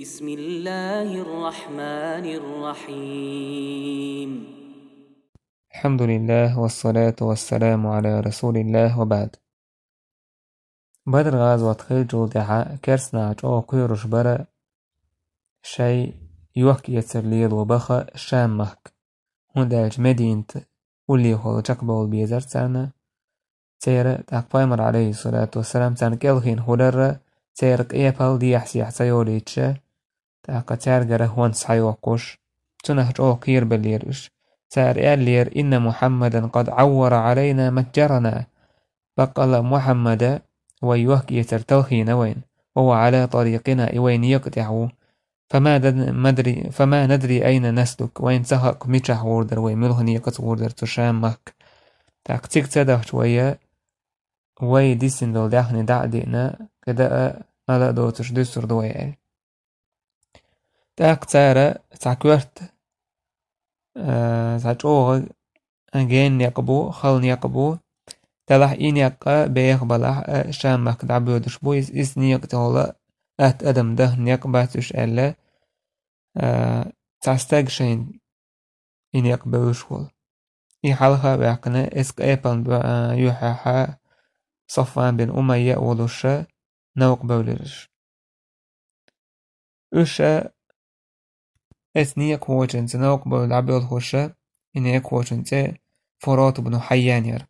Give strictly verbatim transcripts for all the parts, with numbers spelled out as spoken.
بسم الله الرحمن الرحيم. الحمد لله والصلاة والسلام على رسول الله وبعد. Бадр гӀазот хилчул тӀаьхьа керстанаш чӀогӀа кхоьруш бара шоай йохк-эцар лело баха Шам-махка, хӀунда аьлча Мединат уллехула чекхбовла безар царна. Церан тӀаккха Пайхамар, Ӏалайхи ссалату вассалам, царна кӀелхина хурара, церан къепал дехьа-сехьа ца йолуьйтуш, тӀаккха цаьргара хӀонс схьайоккхуш, цунах чӀогӀа кхерабеллера уьш. Цара аьллера: «إن محمدا قد عور علينا متجرنا». Баккъала Мухьаммада вай йохк-эцар талхийна вайна, «وهو على طريقنا», и вай некъа тӀехь ву. «فما ندري، فما ندري أين نسلك», вайна ца хаьа мичахь гӀур дара вай, муьлха некъаца гӀур дара цу Шам-махка. ТӀаккха цига ца дахча вай, вай дисина долу даьхни дӀа а диъна, кхидӀа а, мала а доцуш дуьсур ду вай аьлла. ТӀаккха цара цхьа коьрта, а, цхьа чӀогӀа гена некъ бу, хала некъ бу. Делахь и некъ беха балахь а, Шам-махка дӀабоьдуш бу иза, иза некъа тӀехула атта адам дахна некъ бац уьш аьлла, а, цхьа стаг шайна и некъ бевзаш волу. И хьалха а ваьккхина, эцу къепална бо-, а, юьххьехь Софван бин Умайя а волуша, новкъа бевлира уьш. Уьш а эцу некъахочуьнца новкъа бевлла дӀабоьлхуша, и некъахочун цӀе Фурат ибн Хьайян яра.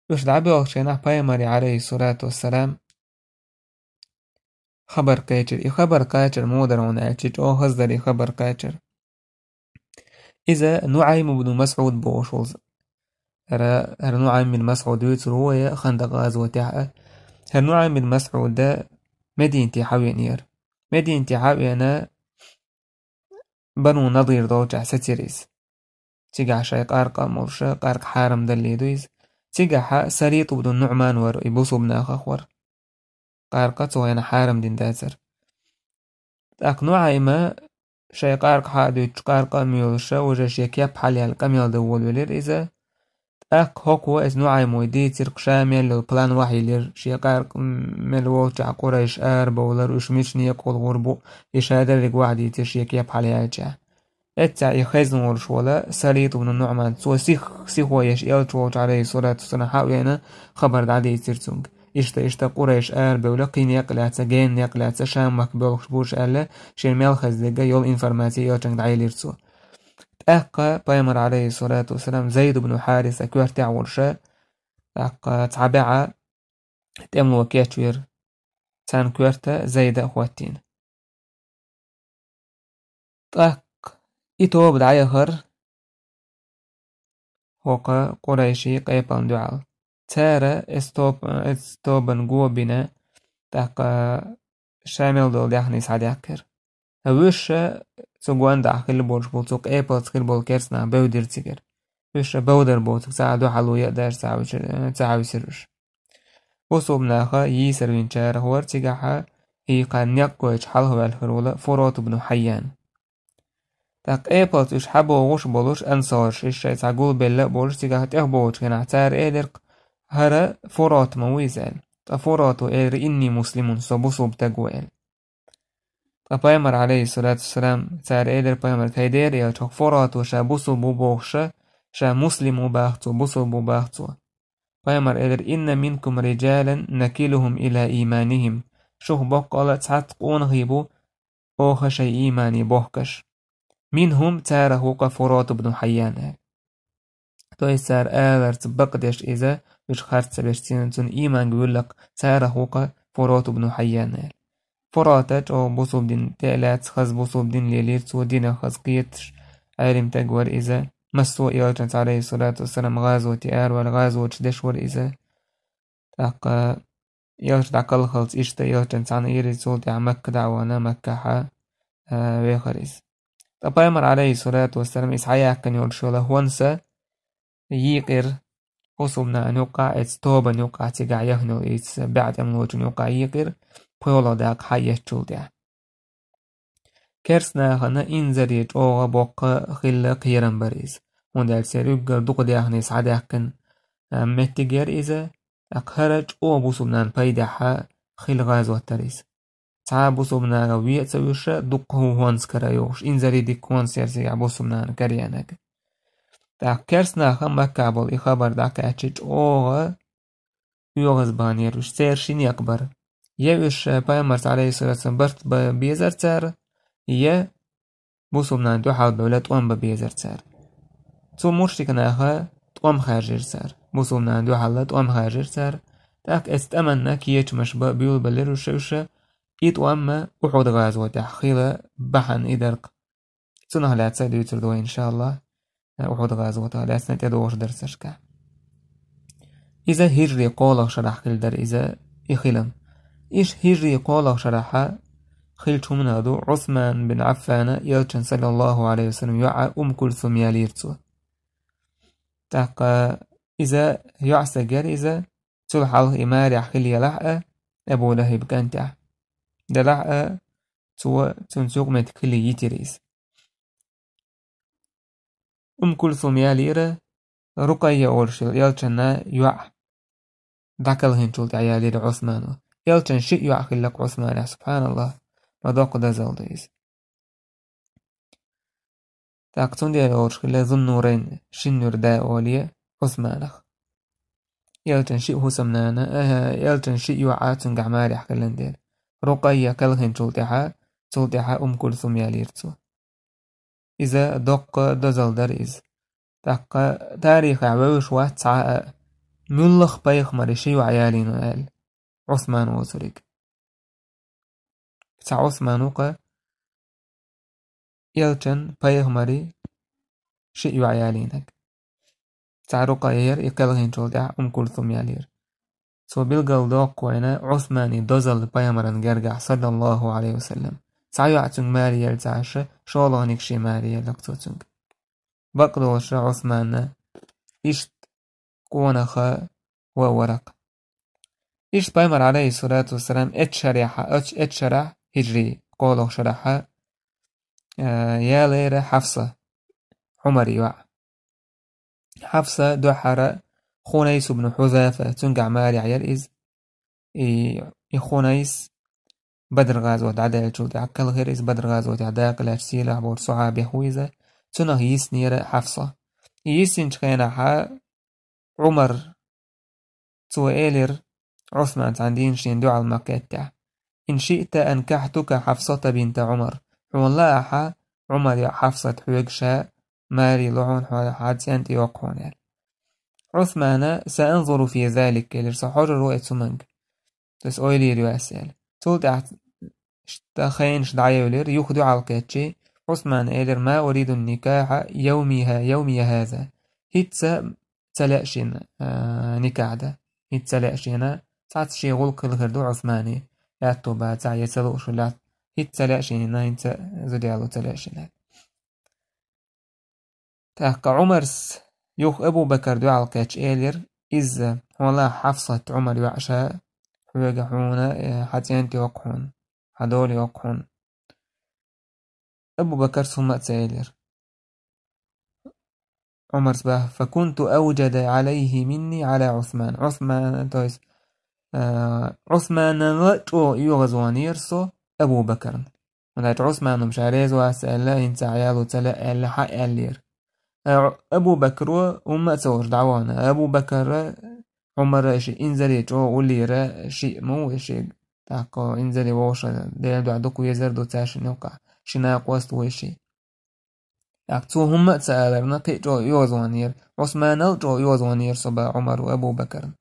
Уьш дӀабоьлхучу хенахь Пайхамаре, Ӏалайхи ссалату вассалам, хабар кхечира. И хабар кхачар муха дара хьуна аьлча, чӀогӀа хаза дара и хабар кхачар. Иза НуӀайм ибн МасӀуд бохуш волу. ХӀара, хӀара НуӀайм бин МасӀуд вуьйцур ву вай Хандакъ гӀазотехь а. ХӀара НуӀайм бин МасӀуда Мединате хьавеанера. Мединате хьавеана, Бану Надир долчохь сецира иза. Цигахь шайн къаркъа а молуша, къаркъа хьарам даллий ду иза. Цигахь Салит ибн НуӀман вара, и бусулба нахах вара. Къаркъа цу хенахь хьарам дина дацара. ТӀаккха НуӀайма шайн къаркъа хьа а дуьтуш, къаркъа а моьлуша, уже шен кеп хьалаяьлла къамел дан волавелира иза. ТӀаккха хӀокхо, эцу НуӀаймо, дийцира-кх ша мел йолу план вахьийлира, шен къаркъа мел волчохь Къурайш арабовлар, уьш мича некъахула гӀур бу, и ша дерриг вахьа дийцира шен кеп хьалаяьлча. Эццахь и хезна волуш волу Салит ибн НуӀман, цо сих-, сихо еш элча волчу, Ӏалайхи ссалату вассалам, хьа а веана, хабар дӀадийцира цуьнга. Иштта, иштта Къурайш арабевлла, кхин некъ лаьцна, гена некъ лаьцна, Шам-махка боьлхуш бу уьш аьлла, шена мел хезна дерг а йолу информаци элчанга дӀаелира цо. ТӀаккха Пайхамар, Ӏалайхи ссалату вассалам, Зайд ибн Хьариса коьртехь волуша, тӀаккха цхьа бӀе тӀемало кечвира, царна коьрта Зайда а хӀоттийна. ТӀаккха и тоба дӀаяхара хӀокху къурайшийн къепална дуьхьал. Цара эс тоба, эс тобан го бина, тӀаккха ша мел долу даьхни схьадаьккхира. Ткъа уьш цу гондахь хилла болуш болу, цу къепалца хилла болу керстанаш бевдира цигара. Уьш бовдар боцург ца а дуьхьало яа а даьлча ца хьаьвсира, ца хьаьвсира уьш. Бусулба наха йийсар винчарах вара цигахь, и кхарна некъ гойтуш хьалхаваьлла хир волу Фурат ибн Хьайян. ТӀаккха къепалца уьш хьабогӀуш болуш, ансарш, уьш шайн цхьа гулбелла а болуш, цигахь тӀехбогӀучу хенахь цара элира-кх: «ХӀара Фурат ма ву иза», – аьлла. Ткъа Фурато элира: «Инни муслимун, со бусулба стаг ву», – аьлла. Ткъа Пайхамар, Ӏалайхи ссалату вассалам, цара элира Пайхамарга: «ХӀай дера элча, хӀокху Фурато ша бусулба ву бохуша, ша муслим ву баха цо, бусулба ву баха цо». Пайхамар элира: «Инна минкум риджалан накилухум ила ийманихим». Шух боккъала цхьацца къонахий бу, оха шайн иймане бохкаш. «Минхум», царах ву-кха Фурат ибн Хьайян аьлла. То есть цара аларца бакъдеш иза, уьш харц ца беш, цуьнан, цуьнан ийманга вуьллакх, царах ву-кха Фурат ибн Хьайян аьлла. Фурата чӀогӀа бусулба дин тӀе а лаьцна, хаза бусулба дин лелийра цо, динах хаза кхеташ, Ӏелим стаг вара иза. Массо а элчанца, Ӏалайхи ссалату вассалам, гӀазоте араваьлла, гӀазоташ деш вара иза. ТӀаккха элча дӀакхалхалц иштта элчанца цхьаьна ириза цул тӀаьхьа Макка дӀа а вахана, Маккахьа, а, вехара иза. Ткъа Пайхамар, Ӏалайхи ссалату вассалам, иза хьаяьккхина йолуш йолу хӀонса йийкъира бусулба нахана юккъахь, эцу тобанна юккъахь цигахь яхна йолу иза бӀе тӀемалочун юккъахь йийкъира, пхоьалгӀа дакъа хьаэцчул тӀаьхьа. Керстанахана инзаре чӀогӀа боккха хилла кхерам бара иза, хӀунда аьлча церан уггар дукха даьхни схьадаьккхина, а, меттиг яра иза, тӀаккха хӀара чӀогӀа бусулба нахана пайдехьа хилла гӀазот дара иза. цхьа а бусулба нахах ве а ца вуьйш, дуккха хӀу хӀонс кара йохуш, инзаре дика хӀонс яра цигахь бусулба нахана караеннарг. ТӀаккха керста наха Маккахь болу и хабар дӀакхаьчча чӀогӀа оьгӀазбаханера уьш, церан ши некъ бара. Я уьш пайхамарца, алейхиссалату вассалам, барт бан безара цара, я бусулба нахана дуьхьал бевлла тӀом бан безара цара. Цу мушрик наха тӀом хаьржира цара. Бусулба нахана дуьхьал тӀом хаьржира цара. ТӀаккха эцу тӀаманна кечамаш бан буьйлабелира уьш, уьш, и тӀом Ухьуд-гӀазотехь хилла бахьана и дара-кх. Цунах лаьцна а дуьйцур ду вай, иншааллахӀ, Ухьуд-гӀазотах лаьцна тӀедогӀучу дарсашкахь. Иза хӀижрий кхоалгӀа шарахь хилла дара иза, и хилам. Иштта хӀижрий кхоалгӀа шарахь хиллачу хӀуманах ду Ӏусман бин Ӏаффана элчан, саллаллаху Ӏалайхи ва саллам, йоӀ Умм Кульсум ялийра цо. ТӀаккха иза йоӀ стаг яра иза, цул хьалха и марехь хилла елахь а, Абу ЛахӀаб кӀантехь делахь а, цо цуьнца юкъаметтиг хилла йитира иза. Умм Кульсум ялийра Рукъайя олуш йолу элчанна йоӀ, дӀакалхинчул тӀаьхьа ялийра Ӏусмано. Элчан шиъ йоӀ хилла-кх Ӏусманехь, субханаллахӀ, ма доккха дозалла ду иза. ТӀаккха цундела олуш хилла Зуннурайн, шина нуьра да олий Ӏусманах. Элчан шиъ хӀусамнана, аха, элчан шиъ йоӀ цуьнгахь марехь хиллан дела. Рукъайя калхинчул тӀаьхьа, цул тӀаьхьа Умм Кульсум ялийра цо. Иза доккха дозалла дара иза. ТӀаккха тарихехь вевзаш вац цхьа а, муьлхха пайхамаре ши йоӀ ялийна аьлла, Ӏусман воцург. Цхьа Ӏусман ву-кха элчан, пайхамаре шиъ йоӀ ялийнарг. Цхьа Рукъайя яра, и калхинчул тӀаьхьа Умм Кульсум ялийра. Цо билгалдоккху вайна Ӏусман и дозалла пайхамаран гергахь, саллаллаху Ӏалайхи ва саллам. Цхьа йоӀ цуьнга маре елла ца Ӏаш, шолгӀаниг шен маре елла-кх цо цуьнга. Бакъдолуш Ӏусманна иштта къонах ван вара-кх. Иштта пайхамар, Ӏалайхиссалату вассалам, эцу шарахь, эцу, эцу шарахь, хӀижрий кхоалгӀа шарахь, а, ялийра Хьафса, Ӏумар йоӀ. Хьафса дуьххьара Хунайс ибн Хьузафа, цуьнгахь марехь яра иза. И, и Хунайс Бадр-гӀазот дӀадаьллачул тӀаьхьа калхира иза, Бадр-гӀазотехь дакъа лаьцна сийлахь болчу сахьабех ву иза, цунах йиснера Хьафса. И йиссинчу хенахь Ӏумар, цо элира Ӏусман цхьана дийнахь шена дуьхьал ма-кхеттехь: «Ин шиъта анкахьтука Хьафсата бинта Ӏумар». Хьуна лаахь, Ӏумар йоӀ Хьафсат хьоьгу ша, маре ло хьуна, хьо, хьан цӀен тӀе йоккху хьуна аьлла. Ӏусмана: «Саанзуру фи залик», элира, со хьожур ву эцу хӀуманга. То есть ойла йийр ю ас аьлла. Цул тӀаьхьа ш-, тӀе хенаш дӀаевлира, юха дуьхьал кхеччи, Ӏусмана элира: «Ма уриду никахьа йовмиха, йовмия хаза». ХӀинцца ца лаьа шена, а, никахь дан. ХӀинцца ца лаьа шена, цхьацца шен гӀуллакх хилла хир ду Ӏусмане. Аьтту бацахь, я ца лууш хилахь, хӀинцца ца лаьа шена, хӀинцца зуда яло ца лаьа шена. ТӀаккха Ӏумарс юха Абу Бакар дуьхьал кхеччи элира: «Иза, хьуна лаахь, Хьафсат Ӏумар йоӀ ша, хьоьгу хьуна, э, хьан цӀен тӀе йоккху хьуна, хьан дола йоккху хьуна». Абу Бакарс хӀумма а ца элира. Ӏумарс боху: «Факунту авжада Ӏалайхи минни Ӏала Ӏусман». Ӏусман, то есть, а, Ӏусманал а чӀогӀа оьгӀазваханера со Абу Бакарна. ХӀунда аьлча Ӏусмана ша реза вац аьлла, хӀинцца хьан яло ца лаьа аьлла, хьан аьллера. А, Абу Бакро хӀумма а ца олуш дӀавахана. Абу Бакара, Ӏумара ши инзаре чӀогӀа уллера, шиъ ма ву и шиъ. ТӀаккха инзаре вовшах Делан дуьхьа дукха везар ду цаьршинна юккъехь. Ши накъост ву и шиъ. ТӀаккха цо хӀумма а ца аларна, кхин а чӀогӀа оьгӀазваханера. Ӏусманал а чӀогӀа оьгӀазваханера со боху Ӏумар ву Абу Бакарна.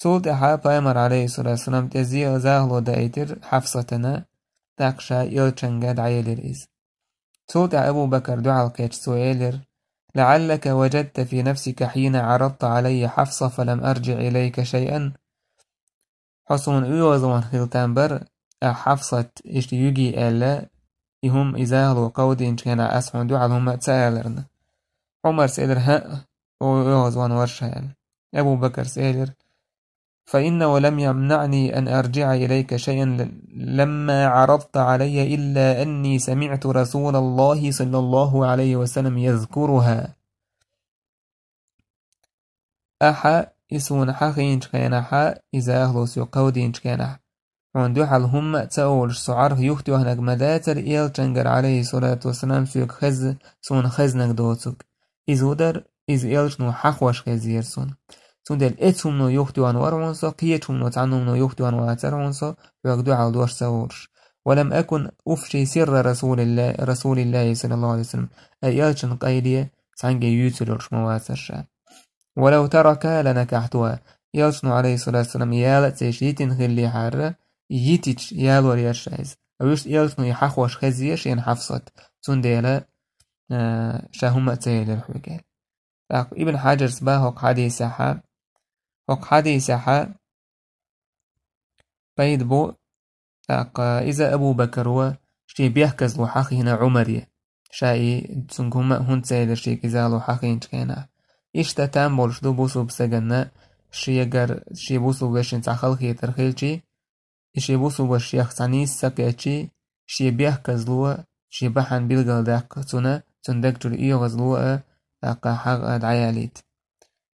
Цул тӀаьхьа пайхамар, Ӏалайхиссалату вассалам, тӀе зе-, захало даийтира Хьафсатана, тӀаккха ша элчанга дӀаелира иза. Цул тӀаьхьа Абу Бакар дуьхьал кхеччи цо элира: «ЛаӀаллака важадта фи нафсика хьина Ӏарадта Ӏалайя Хьафса фалам арджиӀ илайка шайъан». Хьо суна оьгӀазвахана хила там бара, ахь Хьафсат иштта юьгий аьлла, и хӀума, и захало кховдийначу хенахь ас хьуна дуьхьал хӀумма а ца аларна. Ӏумарс элира: «ХӀаъ, оьгӀазвахана вара ша», – аьлла. Абу Бакарс элира: «فإنه لم يمنعني أن أرجع إليك شيئا لما عرضت علي إلا أني سمعت رسول الله صلى الله عليه وسلم يذكرها». Ахьа и суна хьахийначу хенахьа, и захало соьга кховдийначу хенахь, хьуна дуьхьал хӀумма а ца олуш, со Ӏарфа юхатоьхнарг ма дацара элчангара, Ӏалайхи ссалату вассалам, соьга хеза, суна хезнарг доцург. Иза хӀун дара, иза элчано хьахош хезира суна. Цундела эцу хӀумано юхатоьхна вара хьуна со, кхечу хӀумано, цхьана хӀумано юхатоьхна вацара хьуна со, хьоьга дуьхьал дош ца олуш. «ولم أكن أفشي سر رسول الله، رسول الله صلى الله عليه وسلم». Ай элчан къайле цхьаьнгге юьйцур йолуш ма вацара ша. «ولو تركها لنكحتها». Элчано, Ӏалайхи ссалату вассалам, яла а ца йиш, йитина хиллехьара, йитича ялор яра ша иза. Вуьшта элчано и хьахош хезира шена Хьафсат. Цундела, а, ша хӀумма а ца елира хьоьга. ТӀаккха Ибн Хьаджарс боху хӀокху хьадисехь, хӀокху хьадисехь пайда бу, тӀаккха иза Абу Бакаро шен бехказло хьахийна Ӏумаре. Ша и цуьнга хӀумма а хӀунда ца элира шега иза ало хьахийначу хенахь. Иштта там болуш ду бусулба стаганна шегара шен бусулба вешин цхьа халахетар хилчий, и шен бусулба вашех цхьа нийса ца кхеччий, шен бехказло, шен бахьана билгалдаккха цунна, цуьнан даг чуьра оьгӀазло а, тӀаккха хьагӀ а дӀаялийта.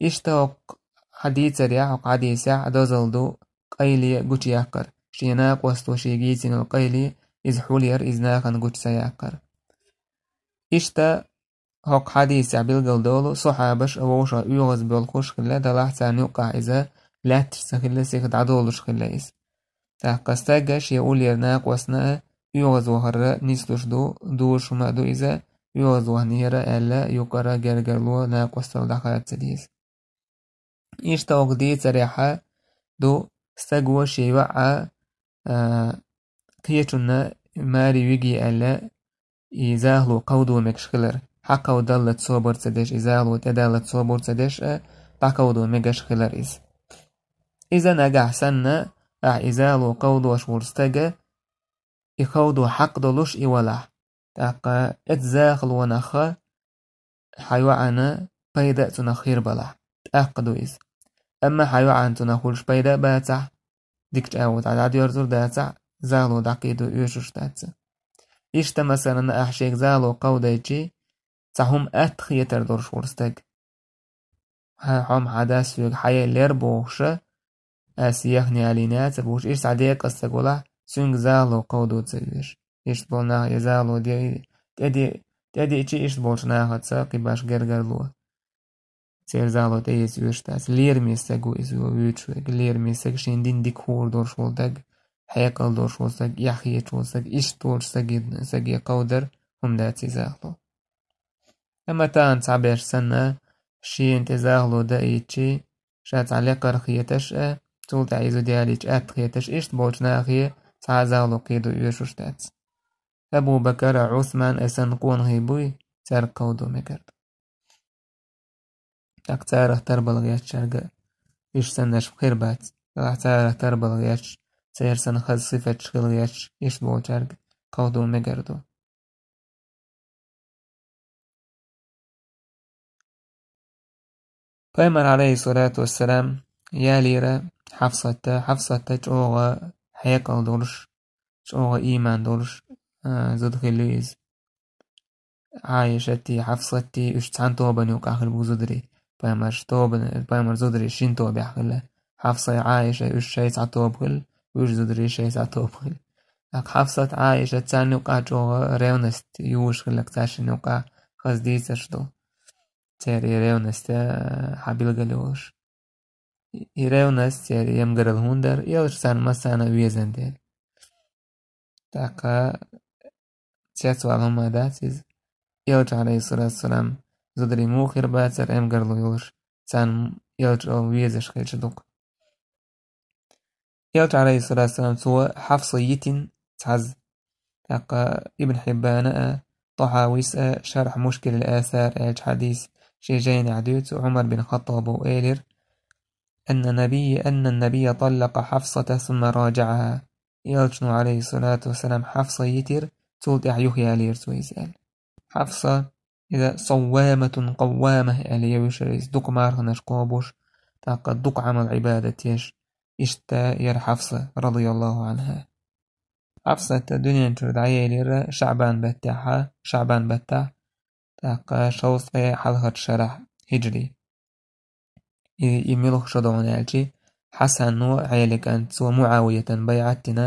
Иштта хӀокху хьадийцарехь, хӀокху хьадийсехь дозалла ду къайле гучуяккхар, шен накъосто шега йийцина йолу къайле иза хьулъяр, иза нахана гучу ца яккхар. Иштта хӀокху хьадийсехь билгалдолу, сохьабаш а вовшах оьгӀаз боьлхуш хилла, делахь царна юккъахь иза лаьтташ ца хилла, сиха дӀадолуш хилла иза. ТӀаккха стага шен уллера накъостана а оьгӀаз вахара нислуш ду, дужуш хӀума а ду иза, оьгӀаз вахнера аьлла, юкъара гергарло накъосталла дӀахаца деза. Иштта хӀокху дийцарехь ду, стага шен йоӀа, а, кхечунна маре виге аьлла, и захало кховдо мегаш хилар, хьакховдаллалц собар ца деш, и захало тӀедаллалц собар ца деш а, дӀакховдо мегаш хилар иза. Иза нагахь санна, ахь и захало кховдош волу стага, и кховдо хьакъ долуш и валахь, тӀаккха эцу захалонах хьан йоӀана пайда а цунах хир балахь, тӀаккха ду иза. Амма хьан йоӀана цунах хуьлуш пайда а бацахь, дика чӀагӀо дӀа дӀадоьрзур дацахь, захало дӀакхийдо оьшуш дац. Иштта, масалан, ахь шега захало кховдайчий, цхьа хӀума атта хетар долуш волу стаг. Хьан хьо-м хьан дас соьга хьаеллера бохуша, ас яхна ялийна яц а бохуш, иштта цхьа декъаза стаг валахь, цуьнга захало кховдо ца оьшу. Иштта болу нах я захало де, тӀеди-, тӀедиъча иштта болчу нахаца кхин баш гергарло. Церан захало тӀеэца оьшу дац. Лераме стаг ву иза вуьйцуш верг. Лераме стаг шен дин дика хуур долуш волу стаг, хьекъал долуш волу стаг, эхь хеташ волу стаг, иштта волчу стаге, стаге кховдар хӀума дац иза захало. Амма тахана цхьаберш санна, шена тӀе захало даийчи, ша цхьа лекхара хеташ а, цул тӀаьхьа иза далийча атта хеташ, иштта болчу нахе цхьа а захало кхийдо оьшуш дац. Абу Бакар а, Ӏусман а санна къонахий буй, цаьрга кховдо мегар ду. ТӀаккха царах тарбала гӀертачаьрга уьш саннаш хир бац. Делахь царах тарбала гӀерташ, церан санна хаза сифаташ хила гӀерташ, иштта болчаьрга кховдо мегар ду. Пайхамар, Ӏалайхиссалату вассалам, ялийра Хьафсатта, Хьафсатта чӀогӀа хьекъал долуш, чӀогӀа ийман долуш, а, зуда хилла иза. Ӏайшатти, Хьафсатти, уьш цхьана тобанна юкъахь хилла бу зударий. Пайхамарш тобанна, пайхамар зударий шина тобехь хилла. Хьафсай, Ӏайшай, уьш шай цхьа тоба хилла, уьш зударий шай цхьа тоба хилла. ТӀаккха Хьафсат, Ӏайшат царна юкъахь чӀогӀа ревность юуш хилларг цаьршинна юкъахь хаза дийцарш ду. Церан и ревность, а, хьан билгал йолуш. И ревность, церан емгарал хӀунда дара, элча царна массарна а везан дела. ТӀаккха цецвала хӀума дац иза. Элча, Ӏалайхиссалату вассалам, зударий муха хир бацара эмгарло йолуш, царна элча везаш хилча дукха. Элча, Ӏалайхиссалату вассалам, цо Хьафса йитина цхьазза. ТӀаккха Ибн Хьиббана а, Тахьавис а «Шархь Мушкилил Асар» аьллачу хьадис шен жайнехь дуьйцу, Ӏумар бин Хаттаба элира: «أن النبي، أن النبي طلق حفصة ثم راجعها». Элчано, Ӏалайхиссалату вассалам, Хьафса йитира, цул тӀаьхьа юхаялийра цо иза аьлла. Хьафса, иза «صوامة قوامة» аьлла евзира иза, дукха марханаш кхобуш, тӀаккха дукха Ӏамал-Ӏибадат еш, иштта яра Хьафса, радияллаху Ӏанха. Хьафсат дуьнен чуьра дӀаелира ШаӀбан баттехь, ШаӀбан баттахь, тӀаккха шовзткъе хьалхарчу шарахь хиджри. И, и муьлха шо ду хьуна аьлчи, Хьасано Ӏеликан цо МуӀавиятан байӀат дина,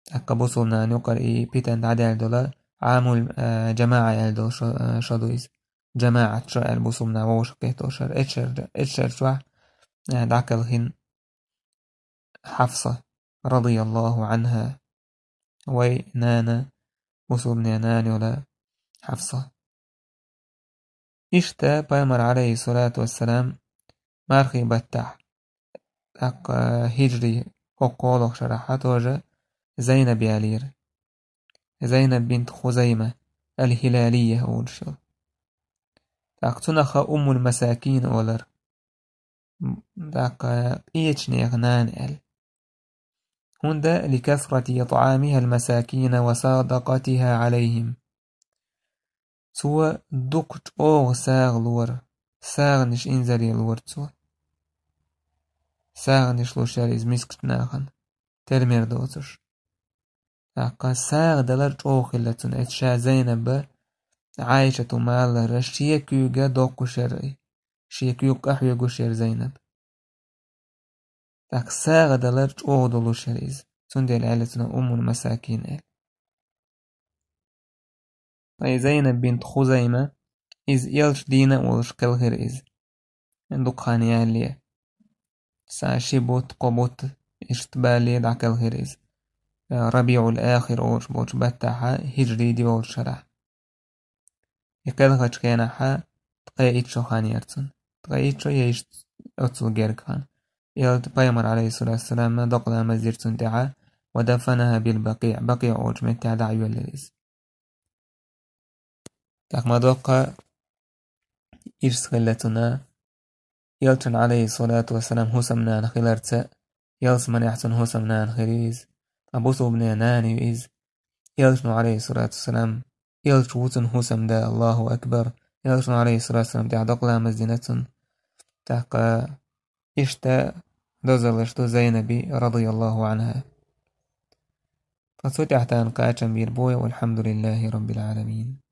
тӀаккха бусулнан юкъара и питан дӀадаьлла дола Ӏамул, э, жамаӀа аьлла дола шо, э, шо ду иза. ЖамаӀат шо аьлла бусулнан вовшах кхетошар. Эчер, эчер чохь, э, дӀакхелхина Хьафса, радияллаху Ӏанха. Вай нана, бусулнан нана йола Хьафса. Иштта пайхамар, алейхиссалату вассалам, мархий баттахь, тӀаккха хиджри хӀокху кхоалгӀачу шарахь тоже Зайнаб ялийра. Зайнаб бинт Хузайма аль-Хилалия олуш йолу. ТӀаккха цунах Уммул Масакин олура. ТӀаккха къечу нехан нана аьлла. ХӀунда ликасрати итӀамиха аль-масакина ва садакъатиха алейхим. Цо дукха чӀогӀа сагӀа лора, сагӀанаш инзаре лора цо. СагӀанаш луш яра иза мискачу нахана, тера-мера доцуш. ТӀаккха сагӀа далар чӀогӀа хилла цунна, эцу ша Зайнаба Ӏайшату ма-аллара шен куьйга доккхуш яра и, шен куьйга къахьоьгуш яра Зайнаб. ТӀаккха сагӀа далар чӀогӀа долуш яра иза, цундела аьлла цунах Уммул Масакин аьлла. Ткъа и Зайнаб бинт Хузайма, иза элча дийна а волуш кхелхира иза. Дукха хан ялале. Сан ши бутт, кхо бутт, иштта балале дӀакхелхира иза. РабиӀул-Ахир олуш болчу баттахьа, хиджри диъолчу шарахь. И кхелхачу хенахьа ткъе итт шо хан яра цунна. Ткъе итт шо я иштта оццул герга хан. Элча пайхамар, алейхиссалату вассалам, докъа ламаз дира цунна тӀехьа, ва дафанаха бил-Бакъиъ, Бакъиъ олучу меттехь дӀа а йоьллира иза. ТӀаккха ма доккха ирс хилла цунна, элчан, алейхиссалату вассалам, хӀусамнана хиларца, ялсаманехь цунна хӀусамнана хир ю иза. Ткъа бусулбанийн нана ю иза. Элчано, алейхиссалату вассалам, элча ву цунна хӀусамда, Аллаху акбар. Элчано, алейхиссалату вассалам, тӀехь докъа ламаз дина цунна. ТӀаккха иштта дозаллаш ду Зайнаби, радияллаху Ӏанха. Ткъа цу тӀехь тахана кхачам бийр бу вай, валхьамдулиллахи раббил Ӏаламин.